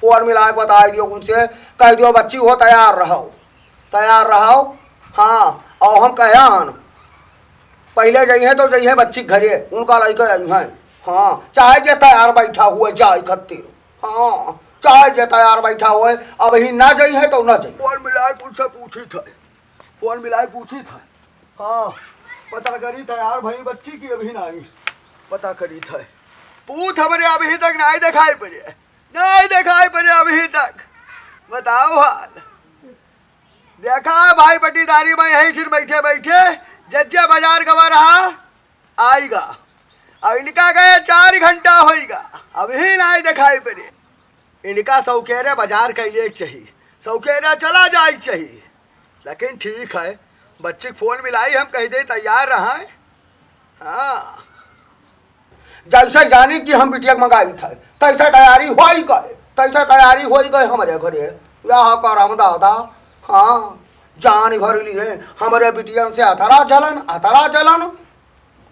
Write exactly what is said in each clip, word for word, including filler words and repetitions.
फोन मिलाए के बताए दियो उनसे, कह दियो बच्ची हो तैयार रहो, तैयार रहो। हाँ, और हम कहे हन, पहिले जइहे तो जइहे बच्ची के घरे, उनका लइके अइहे। हाँ, चाहे जे तैयार बैठा हुए जाए खत्तिर। हाँ, चाहे जे तैयार बैठा हुए, अबही ना जइहे तो ना जइहे। फोन मिलाए के उनसे पूछी थे, फोन मिलाए के पूछी थे। हाँ, पता करी तैयार भई बच्ची कि अबही नाई, पता करी थे। पूत हमरे अबही तक नाई देखाई पड़े, नाई देखाई पड़े अबही तक। बताओ हाल। देखा भाई पट्टीदारी में यही ठिन बैठे बैठे जज्जा बाजार गवा रहा, आइगा। अब इनका गए चार घंटा होइगा, अबही नाई देखाई पड़े। इनका सौकेरे बाजार कैले के चाही, सौकेरे चला जाए के चाही। लेकिन ठीक है, बच्ची के फोन मिलाई, हम कह दे तैयार रहा। हाँ, जैसे जानी कि हम बिटिया के मंगाई थे, तैसे तैयारी होई गए, तैसे तैयारी होई गए हमरे घरे। यह करम दादा, हाँ, जान भर लिए हमरे बिटियन से अतरा जलन, अतरा जलन,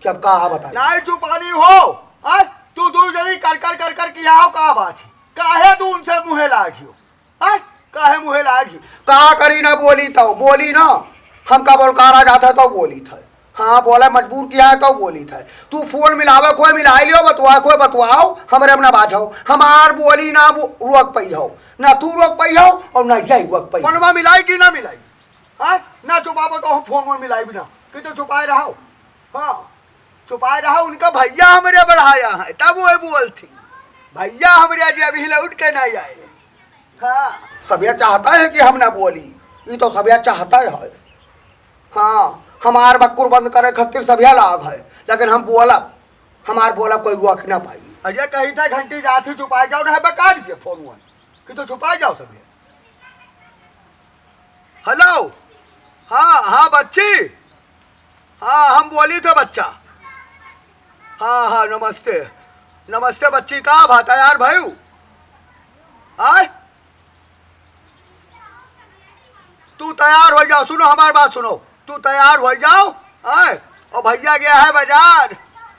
कि अब का बताई। नाई चुपानी हो, आ? तू दू जनी कर कर कर कर किया हो, का बात है? काहे तू उनसे मुँहे लागियो? आ? काहे मुँहे लागियो? का करी ना, बोली तो बोली ना, हमका बोलकारा जाता तो बोली था। हाँ, बोले मजबूर किया है तो बोली था। तू फोन मिलावे कोई मिलाई लियो, बतुआ कोई बतुआओ, हमरे हम ना बाझाओ। हमार बोली ना बो-, रोक पई हो, ना तू रोक पई हो और ना यही रोक पई। फोनवा मिलाई कि ना मिलाई? हाँ? ना चुपाबो तो हम फोन वोन मिलाई भी ना। कि तो चुपाए रहो। हाँ, चुपाए रहो, उनका भैया हमरे बढ़ाया है, तब वो बोलती। भैया हमरे आज अभी लौट के नहीं आए। हाँ। सभ्या चाहता है कि हम ना बोली, ये तो सभ्या चाहता है। हाँ, हमार बक्कुर बंद करे खातिर सभ्या लाग है, लेकिन हम बोलब, हमार बोलब कोई रोक ना पाई। अरे कही था घंटी जाती चुपाए जाओ, ना बका दीजिए फोन वोन, कि तो चुपाए जाओ सभ्या। हेलो, हाँ, हाँ बच्ची, हाँ हम बोली थे बच्चा। हाँ, हाँ, नमस्ते, नमस्ते बच्ची, का बात है यार भाई? आय, तू तैयार हो जाओ, सुनो हमार बात सुनो, तू तैयार हो जाओ। आय, और भैया गया है बाजार,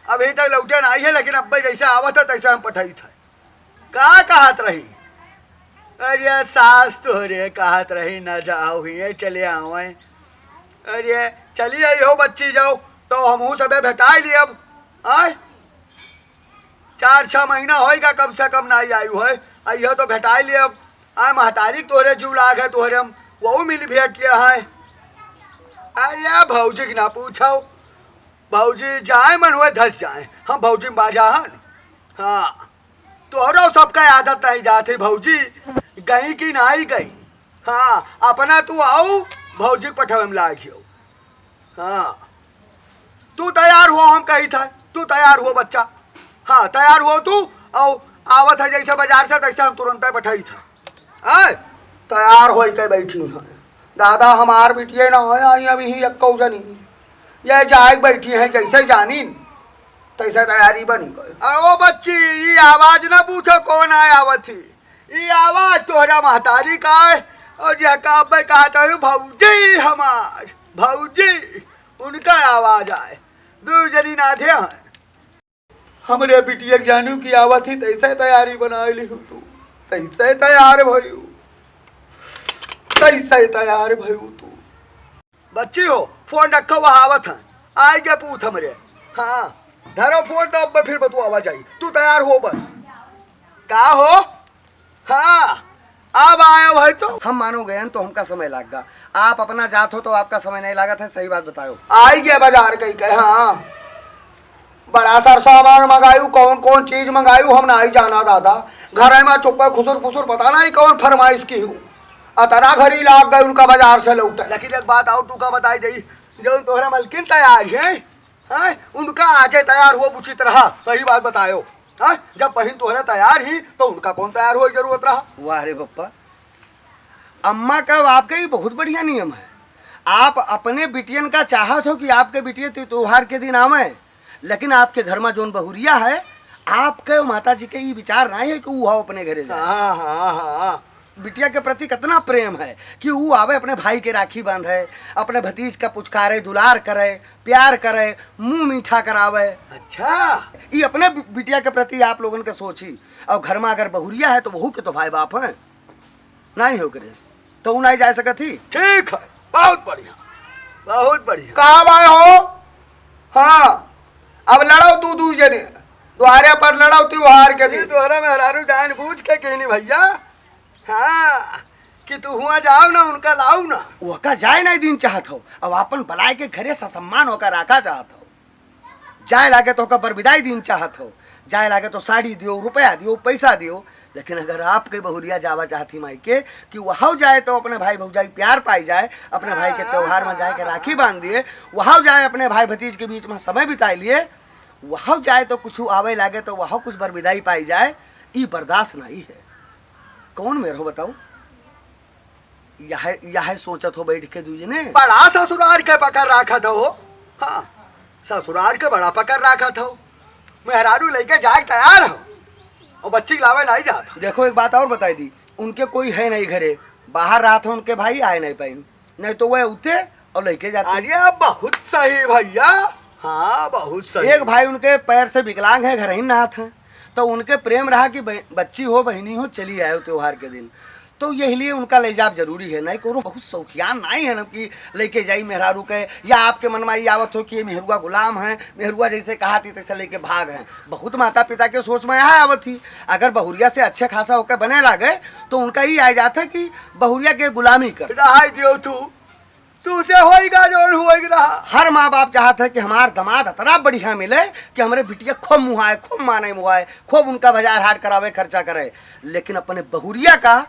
अभी तक लौटे नहीं है, लेकिन अब जैसे आवत है तैसे हम पठाई था। का कहत रही? अरे सास तोहरे कहत रही न जाओ, हिये चले आवे। अरे चली आई हो बच्ची जाओ, तो हमहू सबे भेटाई ली अब। आय, चार छह महीना होइगा कम से कम नाई आयु है, अइहो तो भेटाई ली अब। आय महतारी तोहरे जीव लाग है, तोहरे हम वहू मिल भेट लिया है। अरे भौजी के ना पूछो, भौजी जाए मन हुए धस जाए, हम भौजी में बाजा हन। हाँ, तोहरो सबका आदत आई जात है भौजी, गई कि नाई गई। हाँ, अपना तू आओ, भौजी के पठवे में लागियो। हाँ, तू तैयार हो, हम कही था, तू तैयार हो बच्चा। हाँ, तैयार हो तू, और आवत है जैसे बाजार से, तैसे हम तुरंत बैठाई था। आय, तैयार होई के बैठी हैं। दादा हमार बिटिये ना है, आई अभी ही एक्को जनी। ये जाए बैठी हैं, जैसे जानी, तैसे तैयारी बनी गई। अरे ओ बच्ची, ई आवाज ना पूछो कौन आय आवत ही। ई आवाज तोहरा महतारी का है, और यह का अब्बे कहा था, भौजी हमार, भौजी, उनका आवाज आए। दू जनी नाधे हैं। हमरे बिटिया के जानू की आवत ही, तैसे तैयारी बनाए लिहू तू, तैसे तैयार भयू, तैसे तैयार भयू तू। बच्ची हो, फोन रखो, वह आवत हैं, आए गए पूत हमरे। हाँ, धरो फोन तो अब फिर बतुआवा जाई, तू तैयार हो बस। का हो? हाँ, अब आयो है तो। हम मानो गए हैं तो हमका समय लाग गा। आप अपना जात हो तो आपका समय नहीं लागत है, सही बात बतायो। आई गया बाजार कही के, हाँ। बड़ा सर सामान मंगायू, कौन कौन चीज मंगायू हम नहीं जाना दादा। घर में चुप्पे खुसुर फुसुर पता नहीं कौन फरमाइश की हूँ। अतरा घरी लाग गए उनका बाजार से लौटे। लेकिन एक बात और तू का बताई दई, जो तोहरा मलकिन तैयार है, हैं? उनका आजे तैयार हो उचित रहा, सही बात बतायो। हैं? जब बहिन तोहरे तैयार ही, तो उनका कौन तैयार होए जरूरत रहा? वाह रे बप्पा, अम्मा का आपका ये बहुत बढ़िया नियम है। आप अपने बिटियन का चाहत हो कि आपके बिटिया त्योहार के दिन आवे, लेकिन आपके घर में जोन बहुरिया है, आपके माता जी के ये विचार नहीं है कि वो आओ अपने घरे जाए। हाँ, हाँ, हाँ। बिटिया के प्रति कितना प्रेम है कि ऊ आवे, अपने भाई के राखी बांधे, अपने भतीज का पुचकारे, दुलार करे, प्यार करे, मुंह मीठा करावे। अच्छा। ई अपने बि-, बिटिया के प्रति आप लोगन के सोची। और घर में अगर बहुरिया है तो वहू के तो भाई बाप हैं, नहीं हो करे तो ऊ नहीं जा सकत ही। ठीक है, बहुत बढ़िया, बहुत बढ़िया। कहाँ बाय हो? हाँ, अब लड़ो तू दू जने, द्वारे पर लड़ो त्योहार के दिन। द्वारा मेहरारू जान बूझ के कहनी भैया, हाँ, कि तू हुआ जाओ ना, उनका लाओ ना। ओका जाए नहीं दिन चाहत हो, अब अपन बलाय के घरे ससम्मान होकर राखा चाहत हो। जाए लागे तो ओका बरबिदाई दिन चाहत हो, जाए लागे तो साड़ी दियो, रुपया दियो, पैसा दियो, लेकिन अगर आपके बहुरिया जावा चाहत ही माई के कि वहौ जाए तो अपने भाई भौजाई प्यार पाई जाए, अपने भाई के त्योहार में जाए के राखी बांध दिए, वहौ जाए अपने भाई भतीज के बीच में समय बिताए लिए, वहौ जाए तो कुछ आवे लागे तो वहौ कुछ बरबिदाई पाई जाए, ई बर्दाश्त नहीं है। कौन मेर हो बताओ? यह, यह सोचत हो बैठ के दू जने। बड़ा ससुरार के पकड़ राखत हो। हाँ, ससुरार के बड़ा पकड़ राखत हो। मेहरारू लेके जाए के तैयार हो और बच्ची लावे नहीं जात हो। देखो, एक बात और बताई दी, उनके कोई है नहीं घरे, बाहर रहत हो उनके भाई, आए नहीं पाइन, नहीं तो वह उठे और लेके जाते। अरे, बहुत सही भैया, हाँ, बहुत सही। एक भाई उनके पैर से विकलांग है, घर ही नाथ है, तो उनके प्रेम रहा कि ब-, बच्ची हो, बहिनी हो, चली आए त्योहार के दिन। तो यही लिए उनका ले जाब जरूरी है। नहीं कोनो बहुत शौकियान नहीं है ना कि लेके जाई मेहरारू के, या आपके मन में ये आवत हो कि ये मेहरुआ गुलाम है, मेहरुआ जैसे कहा थी तैसे लेके भाग हैं। बहुत माता पिता के सोच में यहाँ आवत ही, अगर बहुरिया से अच्छे खासा होकर बने लागे तो उनका ही आ जाता है कि बहुरिया के गुलामी कर। रहाई दियो तू, तू से होइगा जौन होइगा रहा। हर माँ बाप चाहत है कि हमार दामाद अतना बढ़िया मिले कि हमरे बिटिया खूब मुहाए, खूब माने मुहाए, खूब उनका बाजार हाट करावे, खर्चा करे, लेकिन अपने बहुरिया का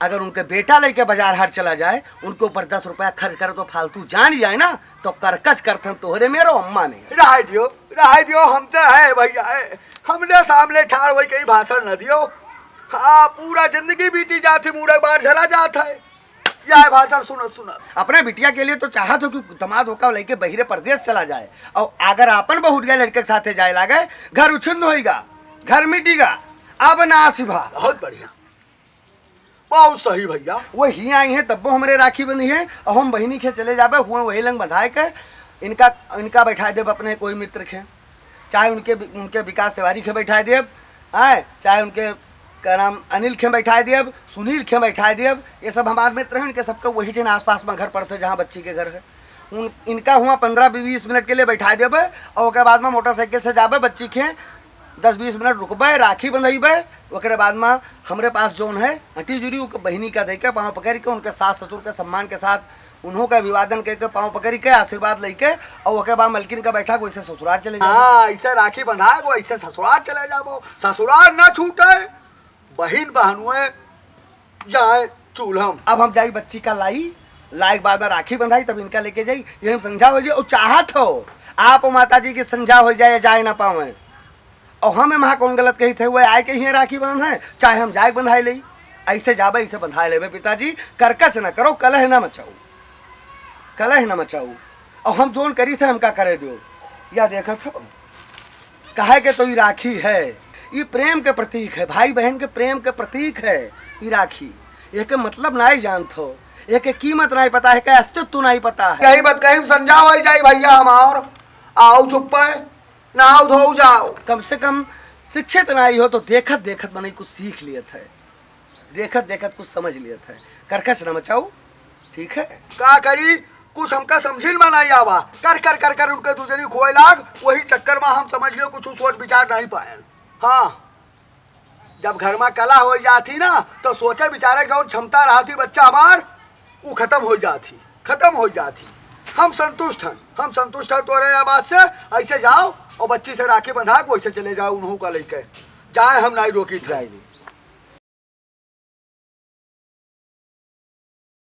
अगर उनके बेटा लेके बाजार हाट चला जाए, उनके ऊपर दस रुपया खर्च करे तो फालतू जान जाए ना, तो करकच करथन तोहरे मेरो अम्मा ने। रहाई दियो, रहाई दियो, हम तो है भैया, है। हमने सामने ठाड़ होई कहीं भाषण न दियो। हाँ, पूरा जिंदगी बीती जात है, मूड़क बार झरा जात है। यह भाषण सुनत सुनत। अपने बिटिया के लिए तो चाहत हो कि दामाद होकर लेके बहिरे परदेश चला जाए, और अगर अपन बहुरिया लड़के के साथे जाए लागे, घर उछिन्न होइगा, घर मिटिगा, अब ना सिभा। बहुत बढ़िया, बहुत सही भैया। वो ही आई हैं तब्बो हमरे राखी बंधी है, और हम बहिनी खे चले जाबे हुआ वही लंग बंधाए के इनका, इनका बैठा देब अपने कोई मित्र खे, चाहे उनके वि-, उनके विकास तिवारी खे बैठा देब, आए, चाहे उनके का नाम अनिल खे बैठा देब, सुनील खे बैठा देब, ये सब हमार मित्र हैं, इनके सबके वही ठिन आसपास में घर पड़ते जहाँ बच्ची के घर है। उन, इनका हुआ पन्द्रह बीस मिनट के लिए बैठा देबे और ओकर बाद में मोटरसाइकिल से जाबे बच्ची खे दस बीस मिनट रुकबे, राखी बंधइबे, ओकरे बाद में हमरे पास जौन है हटी जुरी ओकर बहिनी का देके पाँव पकड़ के उनके सास ससुर के सम्मान के साथ उन्हों का अभिवादन करके पाँव पकड़ के आशीर्वाद लेके और ओकरे बाद मलकिन का बैठा वैसे ससुराल चले जाबे। हाँ, ऐसे राखी बंधा को ऐसे ससुराल चले जाबो, ससुराल न छूटे, बहिन बहनुए जाए चूल्हम। अब हम जाई बच्ची का लाई, लाए के बाद में राखी बंधाई, तब इनका लेके जाई। ये हम संझा हो जाए और चाहत हो आप माता जी के संझा हो जाए, जाए ना पावे। और हम वहाँ कौन गलत कही थे, वह आए के ही राखी बांधे, चाहे हम जाए बंधाए ले, ऐसे जाबे, ऐसे बंधाए लेबे। पिताजी, करकच ना करो, कलह ना मचाओ, कलह ना मचाओ। और हम जोन करी थे, हमका करे दो। या देखत हो, काहे के तो ई राखी है, ई प्रेम के प्रतीक है, भाई बहन के प्रेम के प्रतीक है ई राखी। एके मतलब नाई जानत हो, एके कीमत नाई पता है, एके अस्तित्व नाई पता है। यही बात कहीं समझावल जाई भैया हमार, आओ चुप्पे, नहाओ धोओ जाओ। कम से कम शिक्षित नाई हो तो देखत देखत मनई कुछ सीख लियत है, देखत देखत कुछ समझ लियत है। करकच न मचाओ, ठीक है? का करी, कुछ हमका समझिन में नहीं आवा। कर कर कर कर उनके दूजनी खोए लाग, वही चक्कर में हम समझ लियो कुछ सोच विचार नहीं पाए। हाँ, जब घर में कला हो जाती ना, तो सोचे विचारे के जौन क्षमता रहती बच्चा हमार, वो खत्म हो जाती, खत्म हो जाती। हम संतुष्ट हन, हम संतुष्ट हन तोरे ये बात से। ऐसे जाओ और बच्ची से राखी बंधा के वैसे चले जाओ, उन्हों का लेके जाए, हम नहीं रोकी थे। जाए दी।